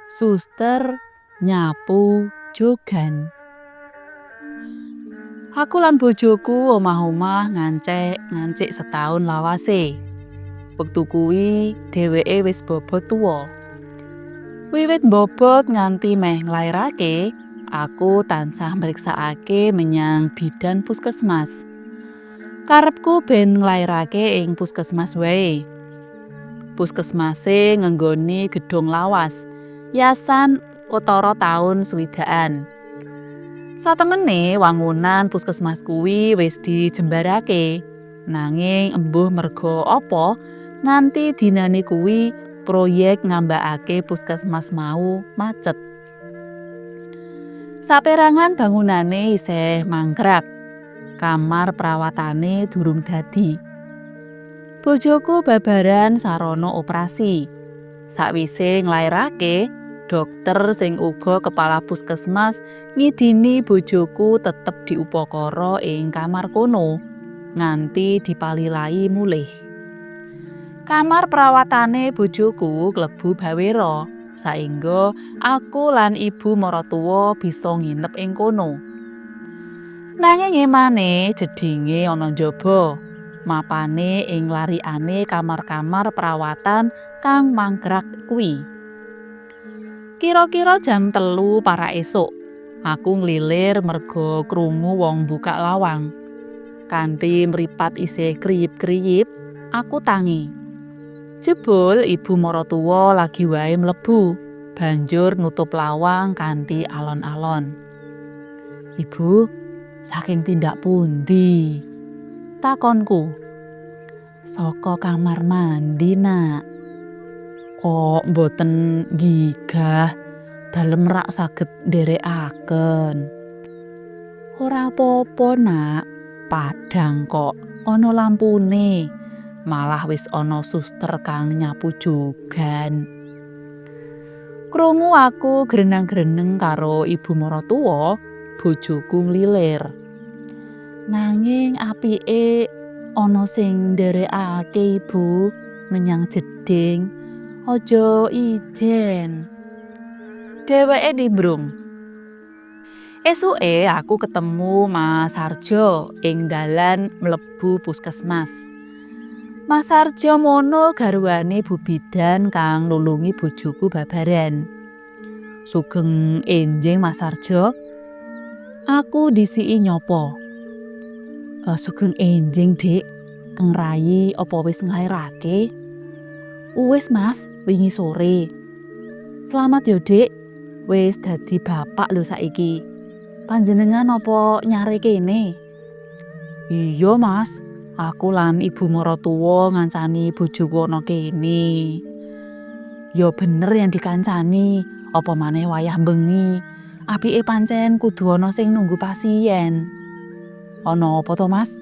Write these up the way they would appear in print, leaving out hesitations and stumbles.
Suster nyapu jogan. Aku lan bojoku omah-omah ngancik-ngancik setaun lawase. Wektu kuwi dheweke wis bobot tuwa. Wiwit mbobot nganti meh nglairake, aku tansah mriksakake menyang bidan puskesmas. Karepku ben nglairake ing puskesmas wae. Puskesmase ngenggoni gedhong lawas, yasan watara taun swidakan. Satemene wangunan puskesmas kuwi wis dijembarake, nanging embuh merga apa nganti dinane kuwi proyek ngambakake puskesmas mau macet. Saperangan bangunane isih mangkrak, kamar perawatane durung dadi. Bojoku babaran sarana operasi. Sakwise nglairake, dokter sing uga kepala puskesmas ngidini bojoku tetep diupakara ing kamar kono nganti dipalilahi mulih. Kamar perawatane bojoku klebu bawera, saengga aku lan ibu maratuwa bisa nginep ing kono. Nanging emane jedinge ana njaba, mapane ing larikane kamar-kamar perawatan kang mangkrak kuwi. Kira-kira jam 3 parak esuk, aku nglilir merga krungu wong mbukak lawang. Kanthi mripat isih kriyip-kriyip, aku tangi. Jebul ibu maratuwa lagi wae mlebu, banjur nutup lawang kanthi alon-alon. "Ibu, saking tindak pundi?" takonku. "Saka kamar mandi, Nak." "Kok mboten nggigah, dalem rak saged nderekaken." "Ora apa-apa, Nak. Padhang kok, ana lampune. Malah wis ana suster kang nyapu jogan." Krungu aku grenang-greneng karo ibu maratuwa, bojoku nglilir. "Nanging apike ana sing nderekake, Ibu, menyang jeding. Aja ijen." Dheweke nimbrung. Esuke aku ketemu Mas Sarjo ing dalan mlebu puskesmas. Mas Sarjo mono garwane Bu Bidan kang nulungi bojoku babaran. "Sugeng enjing, Mas Sarjo." Aku ndhisiki nyapa. "Sugeng enjing, Dik. Keng rayi apa wis nglairake?" "Wis, Mas, wingi sore." "Slamet yo, Dik. Wis dadi bapak lho saiki. Panjenengan apa nyare kene?" "Iya, Mas. Aku lan ibu maratuwa ngancani bojoku ana kene." "Ya bener yen dikancani, apa maneh wayah bengi. Apike pancen kudu ana sing nunggu pasien." "Ana apa to, Mas?"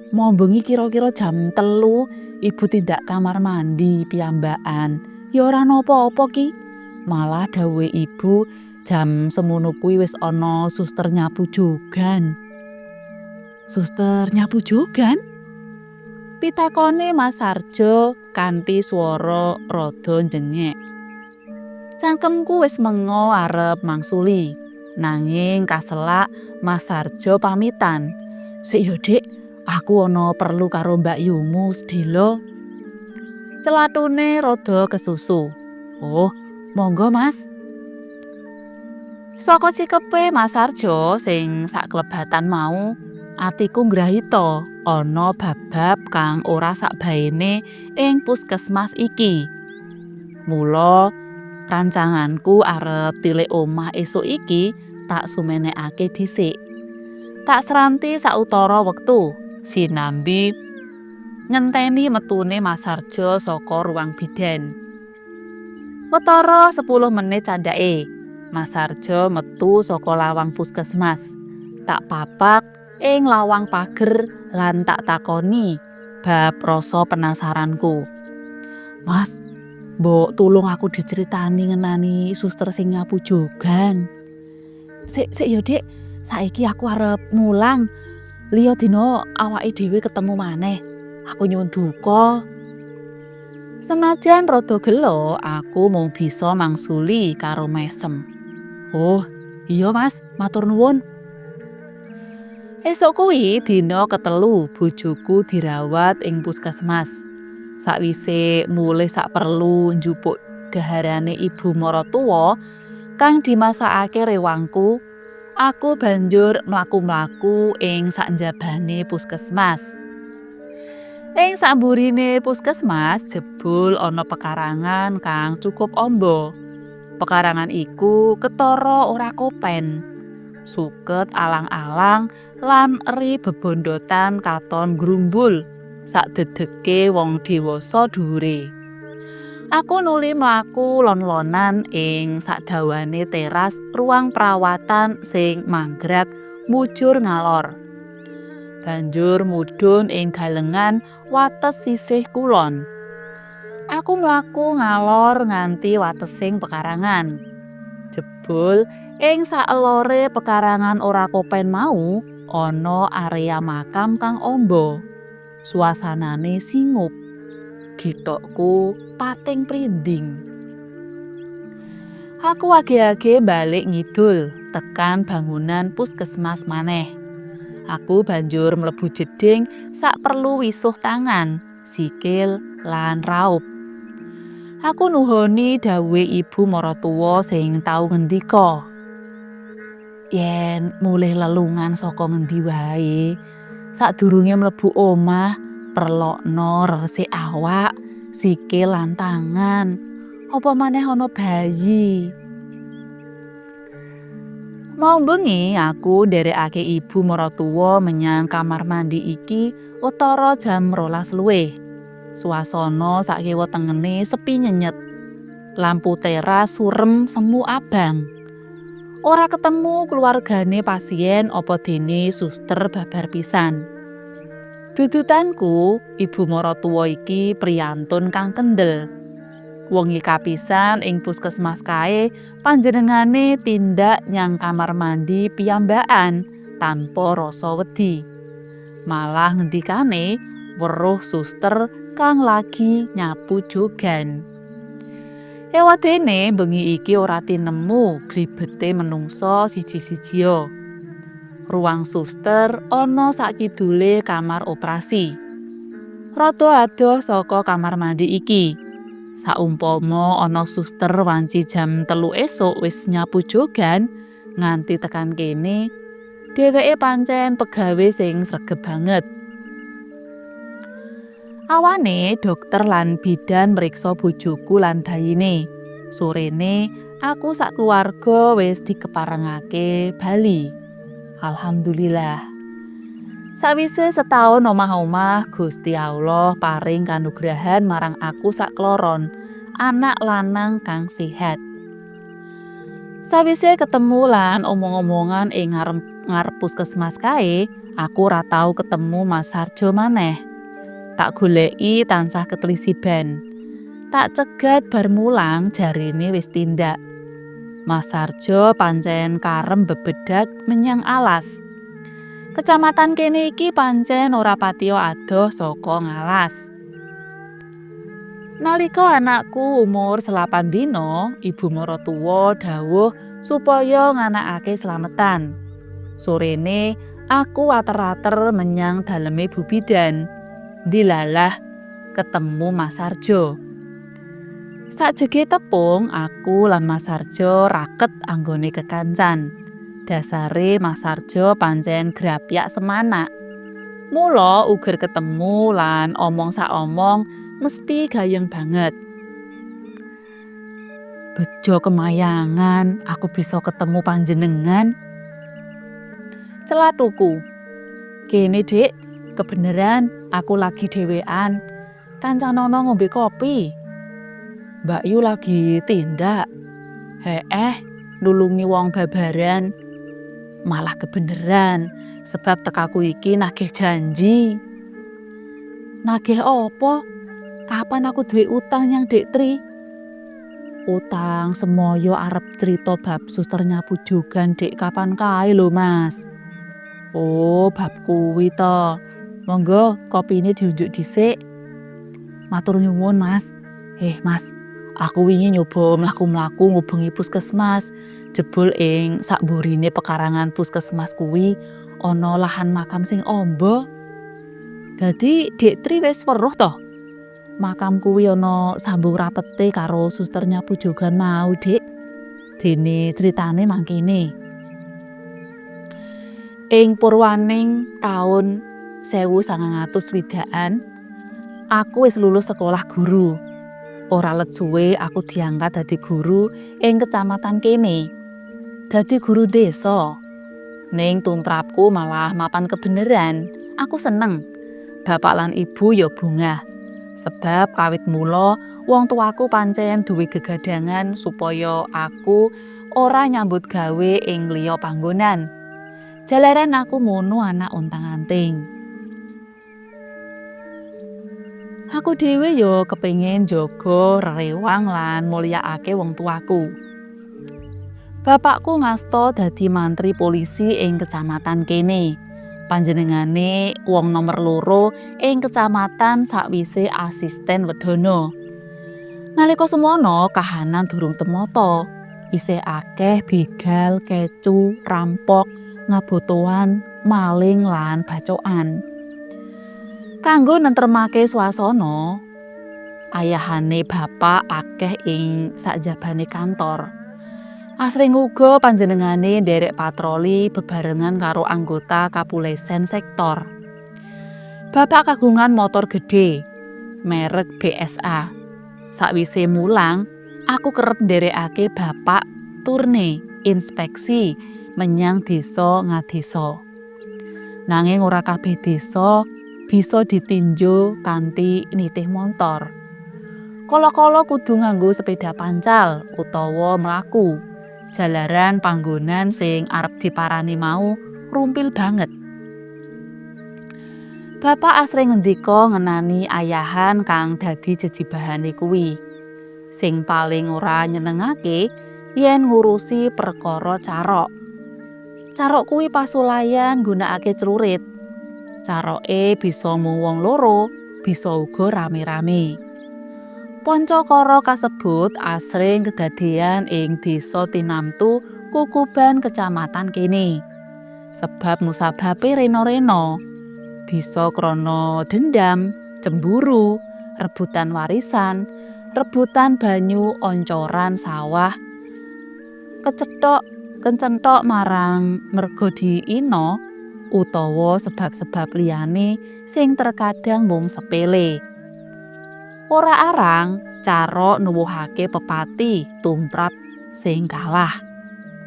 "Mau bengi kira-kira jam 3 ibu tindak kamar mandi piyambakan. Ya ora ana apa-apa ki. Malah dawuhe ibu jam semono kuwi wis ana suster nyapu jogan." "Suster nyapu jogan?" pitakone Mas Sarjo kanthi swara rada njengek. Cangkemku wis menga arep mangsuli, nanging kaselak Mas Sarjo pamitan. "Sik yo, Dik, aku ana perlu karo mbakyumu sedhela." Celathune rada kesusu. "Oh, monggo, Mas." Saka cikepe Mas Sarjo sing saklebatan mau, atiku ngrahita ana bab-bab kang ora sakbaene ing puskesmas iki. Mula rancanganku arep tilik omah esuk iki tak sumenekake dhisik. Tak sranti sautara wektu sinambi ngenteni metune Mas Sarjo saka ruang bidan. Watara 10 menit candhake, Mas Sarjo metu saka lawang puskesmas. Tak papak ing lawang pager lan tak takoni bab rasa penasaranku. "Mas, mbok tulung aku diceritani ngenani suster sing nyapu jogan." "Sik, sik ya, Dik. Saiki aku arep mulang. Liya dina awake dhewe ketemu maneh. Aku nyuwun duka." Senajan rada gelo, aku mung bisa mangsuli karo mesem. "Oh, iya Mas, matur nuwun." Esuk kuwi dina ketelu bojoku dirawat ing puskesmas. Sakwise mulih sak perlu njupuk dhaharane ibu maratuwa kang dimasakake rewangku, aku banjur mlaku-mlaku ing saknjabane puskesmas. Ing sakmburine puskesmas jebul ana pekarangan kang cukup amba. Pekarangan iku ketara ora kopen. Suket alang-alang lan eri bebondotan katon grumbul sakdedeke wong dewasa dhuwure. Aku nuli mlaku lon-lonan ing sakdawane teras ruang perawatan sing manggrag mujur ngalor. Banjur mudhun ing galengan wates sisih kulon. Aku mlaku ngalor nganti watesing pekarangan. Jebul ing saelore pekarangan ora kopen mau ana area makam kang amba. Suasanane singup. Githokku pating prinding. Aku age-age balik ngidul tekan bangunan puskesmas maneh. Aku banjur mlebu jeding sak perlu wisuh tangan, sikil lan raup. Aku nuhoni dawuhe ibu maratuwa sing tau ngendika, "Yen mulih lelungan saka ngendi wae, sadurunge mlebu omah, perlokno resik awak, sikil lan tangan. Apa maneh ana bayi." Mau bengi aku nderekake ibu maratuwa menyang kamar mandi iki utara jam 12 luwih. Suasana sakiwa tengene sepi nyenyet. Lampu teras surem semu abang. Ora ketemu keluargane pasien apa dene suster babar pisan. Dudutanku, ibu maratuwa iki priyantun kang kendel. Wengi kapisan ing puskesmas kae panjenengane tindak nyang kamar mandi piyambakan tanpa rasa wedi. Malah ngendikane weruh suster kang lagi nyapu jogan. Ewadene bengi iki ora tinemu gribete menungsa siji-sijia. Ruang suster ana sakidule kamar operasi. Rada adoh saka kamar mandi iki. Saumpama ana suster wanci jam 3 esuk wis nyapu jogan nganti tekan kene, dheweke pancen pegawe sing sregep banget. Awane dokter lan bidan mriksa bojoku lan bayine. Sorene aku sak keluarga wis dikeparengake bali. Alhamdulillah. Sawise setaun omah-omah, Gusti Allah paring kanugrahan marang aku sakloron, anak lanang kang sehat. Sawise ketemu lan omong-omongan ing ngarep ngarep puskesmas kae, aku ora tau ketemu Mas Sarjo maneh. Tak goleki tansah ketlisiban. Tak cegat bar mulang jarene wis tindak. Mas Sarjo pancen karem bebedag menyang alas. Kecamatan kene iki pancen ora patiya adoh saka ngalas. Nalika anakku umur 8 dina, ibu maratuwa dawuh supaya nganakake slametan. Sorene aku ater-ater menyang daleme Bu Bidan. Dilalah ketemu Mas Sarjo. Sakjege tepung, aku lan Mas Sarjo raket anggone kekancan. Dasare Mas Sarjo pancen grapyak semanak. Mula uger ketemu lan omong sak omong mesti gayeng banget. Bejo kemayangan aku bisa ketemu panjenengan. Celathuku. Kene, Dik, kebeneran aku lagi dhewean. Kancanono ngombe kopi. Mbak Yu lagi tindak. Heeh, nulungi wong babaran. Malah kebeneran, sebab tekaku iki nagih janji. Nagih opo? Kapan aku duwe utang nyang Dek Tri? Utang semoyo arep crita bab suster nyapu jogan dek kapan kae lho, Mas. Oh, bab kuwi to. Monggo kopine diunjuk dhisik. Matur nyuwun, Mas. Mas, aku wingi nyoba mlaku-mlaku ngubengi puskesmas. Jebul ing sakmburine pekarangan puskesmas kuwi ana lahan makam sing amba. Dadi Dek Tri wis weruh to? Makam kuwi ana sambung rapete karo suster nyapu jogan mau, Dik. Dene critane mangkene. Ing purwaning taun 1960-an, aku wis lulus sekolah guru. Ora let suwe aku diangkat dadi guru ing kecamatan kene. Dadi guru desa. Ning tumrapku malah mapan kebeneran. Aku seneng. Bapak lan ibu ya bungah. Sebab kawit mula wong tuaku pancen duwe gegadangan supaya aku ora nyambut gawe ing liya panggonan. Jalaran aku mono anak ontang-anting. Aku dhewe ya kepengin njaga rerewang lan mulyakake wong tuaku. Bapakku ngasta dadi mantri polisi ing kecamatan kene. Panjenengane wong nomer loro ing kecamatan sakwise asisten wedana. Nalika semono kahanan durung tumata. Isih akeh begal, kecu, rampok, ngabotoan, maling lan bacokan. Kanggo nentremake swasana, ayahane bapak akeh ing sakjabane kantor. Asring uga panjenengane nderek patroli bebarengan karo anggota kapulisen sektor. Bapak kagungan motor gedhe, merek BSA. Sakwise mulang, aku kerep nderekake bapak turne inspeksi menyang desa ngadesa. Nanging ora kabeh desa bisa ditinju kanthi nitih montor. Kala-kala kudu nganggo sepeda pancal utawa mlaku. Jalaran panggonan sing arep diparani mau rumpil banget. Bapak asring ngendika ngenani ayahan kang dadi jejibahane kuwi. Sing paling ora nyenengake yen ngurusi perkara carok. Carok kuwi pasulayan nggunakake clurit. Caroke bisa mung wong loro, bisa uga rame-rame. Pancakara kasebut asring kedadean ing desa tinamtu Kukuban kecamatan kene. Sebab musababe rena-rena. Bisa krana dendam, cemburu, rebutan warisan, rebutan banyu oncoran sawah, kecethok kencenthok marang merga diina utawa sebab-sebab liyane sing terkadang mung sepele. Ora arang carok nuwuhake pepati tumrap sing kalah.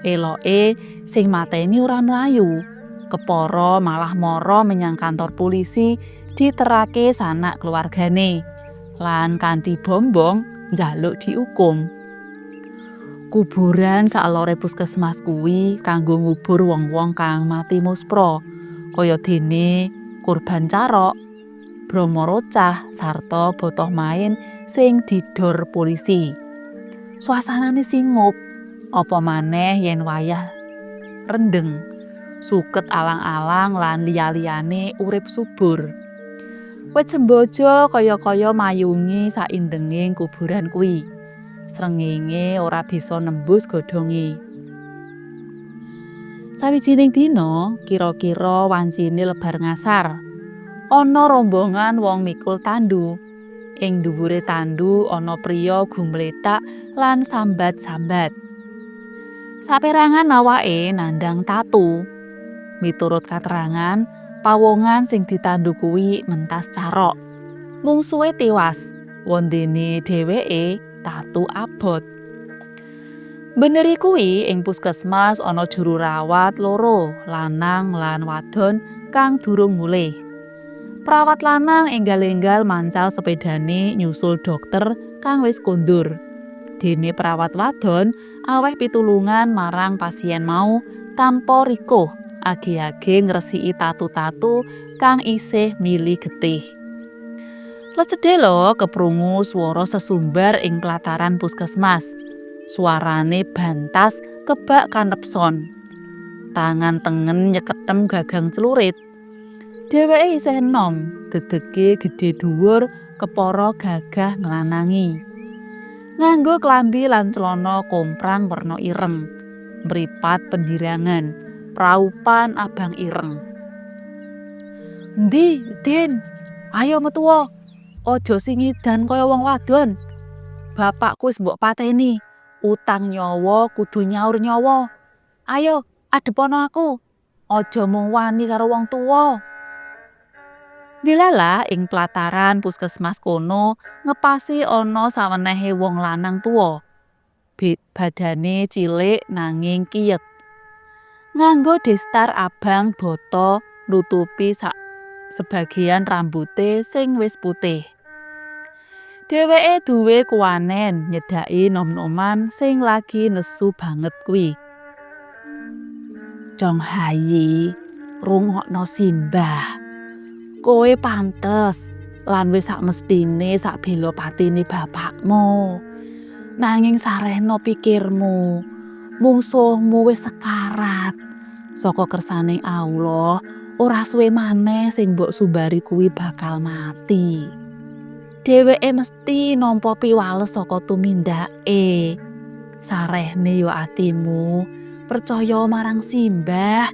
Eloke sing mateni ora mlayu, kepara malah mara menyang kantor polisi diterake sanak keluargane lan kanthi bombong njaluk diukum. Kuburan saklore puskesmas kuwi kanggo ngubur wong-wong kang mati muspra, kaya dene kurban carok, bromorocah sarta botoh main sing didor polisi. Suasanane singup, apa maneh yen wayah rendeng, suket alang-alang lan liya-liyane urip subur. Wit semboja kaya-kaya mayungi saindenging kuburan kuwi. Srengenge ora bisa nembus godhonge. Sawijining dina, kira-kira wancine lebar ngasar, ana rombongan wong mikul tandu. Ing dhuwure tandu ana priya gumlethak lan sambat-sambat. Saperangan awake nandang tatu. Miturut katerangan, pawongan sing ditandu kuwi mentas carok. Mungsuhe tiwas, wondene dheweke tatu abot. Beneri kuwi ing puskesmas ana juru rawat loro, lanang lan wadon kang durung mulih. Perawat lanang enggal-enggal mancal sepedane nyusul dokter kang wis kondur. Dene perawat wadon aweh pitulungan marang pasien mau tanpa rikuh, age-age ngresiki tatu-tatu kang isih mili getih. Let sedhela keprungu swara sesumbar ing pelataran puskesmas. Suarane bantas kebak kanepson. Tangan tengen nyeketem gagang clurit. Dheweke isih enom, dedege gedhe dhuwur, kepara gagah nglanangi. Nganggo klambi lan celana komprang werna ireng, mripat pendirangan, praupan abang ireng. "Endi, Din? Ayo metuwa. Aja singidan kaya wong wadon. Bapakku wis mbok pateni. Utang nyawa kudu nyaur nyawa. Ayo, adepana aku. Aja mung wani karo wong tuwa." Dilalah ing plataran puskesmas kono ngepasi ana sawenehe wong lanang tuwa. Badane cilik nanging kiyek. Nganggo destar abang bata nutupi sak sebagian rambute sing wis putih. Dheweke duwe kuwanen nyedhaki nom-noman sing lagi nesu banget kuwi. "Cong Hayi, rungokno simbah. Kowe pantes lan wis sakmestine sak bela patine bapakmu. Nanging sarehno pikirmu, mungsuhmu wis sekarat. Saka kersaning Allah, ora suwe maneh sing mbok sumbari kuwi bakal mati. Dheweke mesti nampa piwales saka tumindake. Sarehne yo atimu, percaya marang simbah."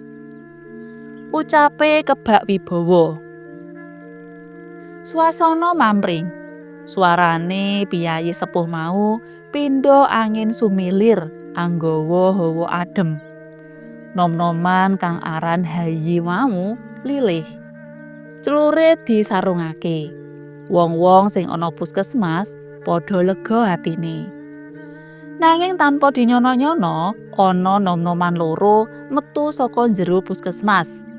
Ucape kebak wibawa. Swasana mamring. Suarane piyayi sepuh mau pindha angin sumilir anggawa hawa adem. Nom-noman kang aran Hayi mau lilih. Clurit disarungake. Wong-wong sing ana puskesmas padha lega atine. Nanging tanpa dinyono-nyono, ana nom-noman loro metu saka njero puskesmas.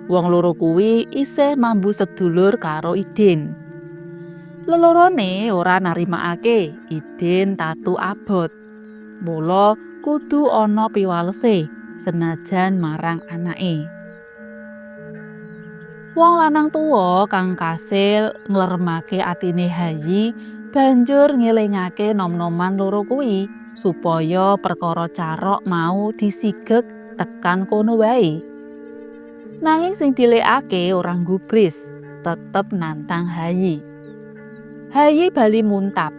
Wong loro kuwi isih mambu sedulur karo Idin. Lelorone ora narimakake Idin tatu abot. Mula kudu ana piwalese senajan marang anake. Wong lanang tuwa kang kasil ngleremake atine Hayi banjur ngelingake nom-noman loro kuwi supaya perkara carok mau disigek tekan kono wae. Nanging sing dilekake ora nggubris, tetep nantang Hayi. Hayi bali muntap.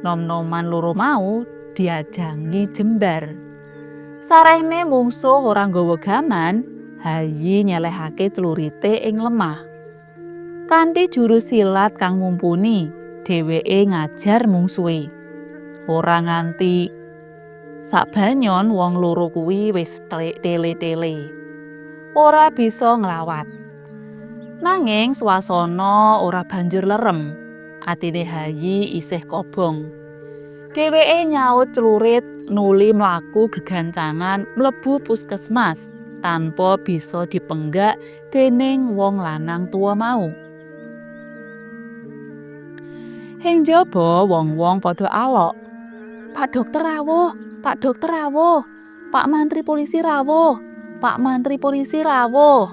Nom-noman loro mau diajangi jembar. Sarehne mungsuh ora nggawa gaman, Hayi nyelehake clurite ing lemah. Kanthi jurus silat kang mumpuni, dheweke ngajar mungsuhe. Ora nganti sabanyon wong loro kuwi wis tele-tele. Ora bisa nglawat. Nanging swasana ora banjur lerem. Atine Hayi isih kobong. Dheweke nyaut clurit nuli mlaku gegancangan mlebu puskesmas tanpa bisa dipenggak dening wong lanang tuwa mau. Ing njaba wong-wong padha alok. "Pak Dokter rawuh, Pak Dokter rawuh, Pak Mantri Polisi rawuh, Pak Mantri Polisi rawuh."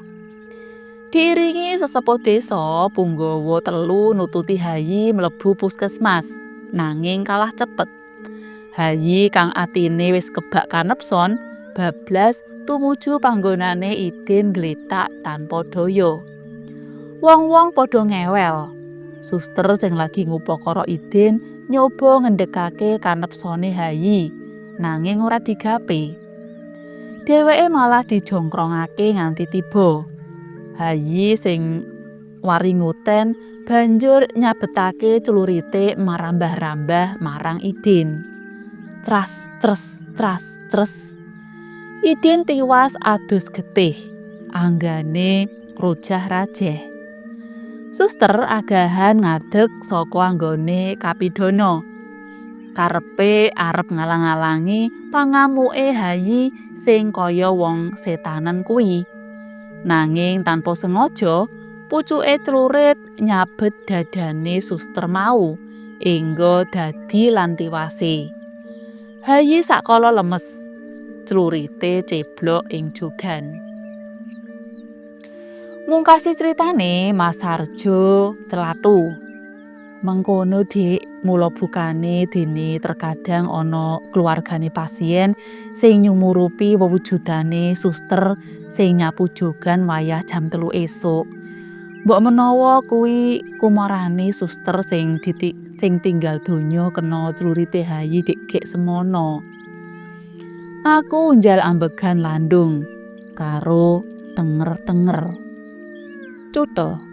Diiringi sesepuh desa, punggawa telu nututi Hayi mlebu puskesmas, nanging kalah cepet. Hayi kang atine wis kebak kanepson, bablas tumuju panggonane Idin gletak tanpa daya. Wong-wong padha ngewel. Suster sing lagi ngupakara Idin nyoba ngendhegake kanepsone Hayi, nanging ora digape. Dheweke malah dijongkrongake nganti tiba. Hayi sing waringuten banjur nyabetake clurite marambah-rambah marang Idin. Tras tres tras tres. Idin tiwas adus getih, anggane rojah-rajeh. Suster agahan ngadeg saka anggone kapidana. Karepe arep ngalang-alangi pangamuke Hayi sing kaya wong setanen kuwi. Nanging tanpa sengaja, pucuke clurit nyabet dadane suster mau, engga dadi lan tiwase. Hayi sakala lemes, clurite ceblok ing jogan. Mungkasi critane, Mas Sarjo celathu. "Mengkono, Dik, mula bukane dene terkadang ana keluargane pasien sing nyumurupi wewujudane suster sing nyapu jogan wayah jam 3 esuk. Mbok menawa kuwi kumarane suster sing Sing tinggal donya kena clurite hayi dek semono. Aku unjal ambegan landung karo tenger-tenger. Cutel.